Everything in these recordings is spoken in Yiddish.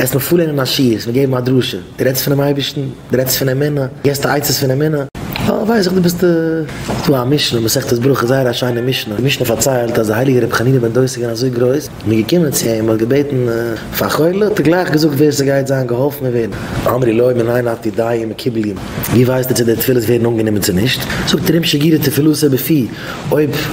עסט מיר פארלערנען א שיעור, עסט מיר געבן א דרשה, דו רעדסט פונעם אייבערשטן, דו רעדסט פון אמונה, געסט עצות פון אמונה, אה, ווייס איך דו ביסט דא א משנה, מסכת ברכות, זייער א שיינע משנה, די משנה פארציילט אז דער הייליגער רבי חנינא בן דוסא איז געווען אזוי גרויס, מען איז געקומען צו אים, מען האט געבעטן פאר חולה, האט ער גלייך געזאגט ווער ס'גייט זיין געהאלפן און ווער. אמרו לו מנין אתה יודע אם מקובלים, ווי ווייסטו צו די תפילות ווערן אנגענומען צו נישט, זאגט ער אם שגורה תפילתו בפי, אויב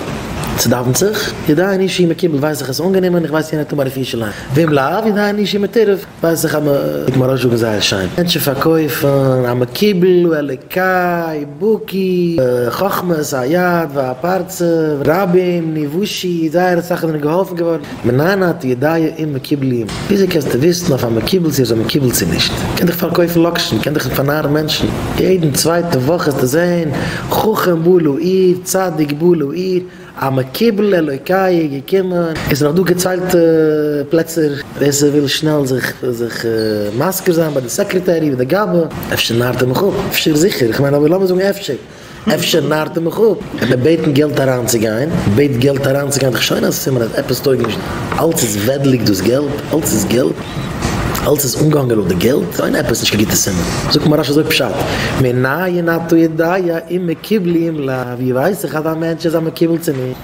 ס'דאווענט זיך, יודע אני שהוא מקובל, ווייס איך עס איז אנגענומען, איך ווייס יענער האט אן א רפואה שלימה, ואם לאו, יודע אני שהוא מטורף. ווייס איך אז מ'וועט מיר ארויסזאגן זייער שיין. מענטשן פארקויפן א מקובל אלוקי בקי חכמת היד והפרצוף רבים נבושי זייער אסאך זענען געהאלפן געווארן מנין אתה יודע אם מקובלים וויאזוי קענסטו וויסן אויף א מקובל צו ער איז א מקובל צו נישט קען דיך פארקויפן לאקשן קען דיך פארנארן מענטשן יעדן צווייטע וואך וועסטו זען חכם בא לעיר צדיק בא לעיר א מקובל אלוקי איז געקומען, עס איז נאך דא געציילטע פלעצער ווער ס'וויל שנעל זיך זיך מזכיר זיין ביי די secretary אדער די גבאי, אפשר נארט ער מיך אפ, אפשר זיכער, איך מיין אבער לאמיר זאגן אפשר, אפשר נארט ער מיך אפ, וועט מען בעטן געלט אריינצוגיין, בעט געלט אריינצוגיין איז דאך שוין א סימן אז עפעס טויג נישט, אלץ איז וועדליג דאס געלט, אלץ איז געלט. אלץ איז אנגעהאנגען אויף די געלט, שוין עפעס נישט קיין גוטע סימן. זאגט מוהרא"ש אזוי פשט, מנין אתה יודע אם מקובל אם לאו, ווי ווייס איך אז א מענטש איז א מקובל צו מיר?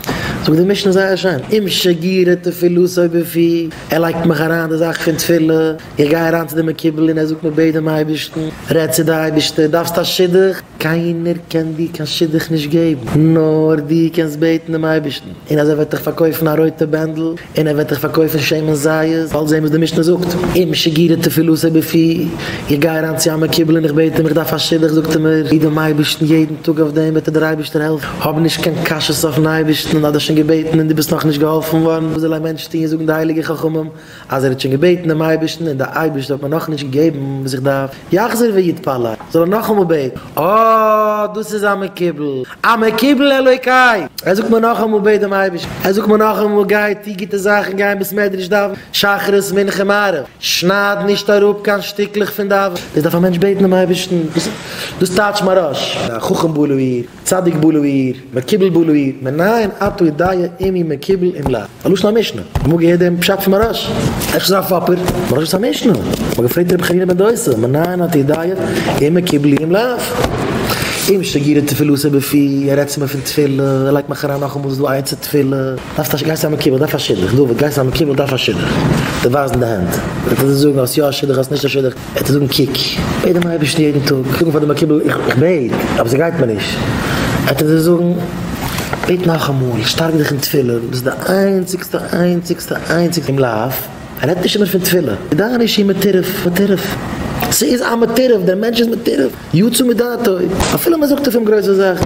זאגט די משנה זייער שיין, אם שגורה תפילתו בפי, ער לייגט מיך אריין די זאך פון תפילה, איך גיי אריין צו די מקובל און ער זאגט מיר בעט דעם אייבערשטן, רעד צו די אייבערשטער, דארפסט א שידוך? קיינער קען דיר קיין שידוך נישט געבן, נאר דו קענסט בעטן דעם אייבערשטן, און אז ער וועט דיך פארקויפן א רויטע בענדל, און ער וועט דיך פארקויפן שמן זית, באלד זען וואס די משנה זאגט, אם שגורה תפילתו בפי, איך גיי אריין צו א מקובל און איך בעט אים איך דארף א שידוך, זאגט ער מיר, בעט דעם אייבערשטן יעדן טאג אויף דעם וועט דיר דער אייבערשטער העלפן, האב נישט קיין קשיות אויפן אייבערשטן, אז דו האסט שוין געבעטן און דו ביסט נאכנישט געהאלפן געווארן, וואס זאל א מענטש טון, זאגן די הייליגע חכמים, אז ער האט שוין געבעטן דעם אייבערשטן און דער אייבערשטער האט מיר נאכנישט געגעבן וואס איך דארף, יחזור ויתפלל, זאל ער נאכאמאל בעטן, אה, דאס איז א מקובל, א מקובל אלוקי! ער זאגט מיר נאכאמאל בעט דעם אייבערשטן, ער זאגט מיר נאכאמאל גיי טו גוטע זאכן, גיי אין בית מדרש דאווען, שחרית מנחה מעריב, שנייד נישט אראפ קיין שטיקלעך פון דאווענען, דאס דארף א מענטש בעטן דעם אייבערשטן, דאס טייטש מוהרא"ש, חכם בא לעיר. צדיק בא לעיר, מקובל בא לעיר, מנין אתה יודע אם הוא מקובל אם לאו. א לשון המשנה. אמאל געהערט דעם פשט פון מוהרא"ש? אפשר איז א פאפער? מוהרא"ש איז א משנה. מ'האט געפרעגט רבי חנינא בן דוסא, מנין אתה יודע אם מקובל אם לאו? אם שגורה תפילתו בפי, ער רעדט צו מיר פון תפילה, ער לייגט מיך אריין נאכאמאל ס'איז דא א עצה תפילה. דארפסט א גייסט צו א מקובל, דארף א שידוך, דוד, גייסט צו א מקובל, דארף א שידוך. דיר ווייזן די הענט. וועט ער דיר זאגן האסט יא א שידוך האסט נישט א שידוך. ער וועט זאגן קוק, בעט דעם אייבערשטן יעדן טאג, זאגן פאר די מקובל איך בעט, אבער ס'גייט מיר נישט, וועט ער דיר זאגן, בעט נאכאמאל, שטארק דיך אין תפילה, דאס איז די איינציגסטע איינציגסטע איינציגסטע אם לאו, ער רעדט נישט אימער פון תפילה, דיין אישי מטורף, מטורף, ס'איז א מטורף, דער מענטש איז מטורף, יצא מדעתו, אפילו מען זאגט אויף אים גרויסע זאכן.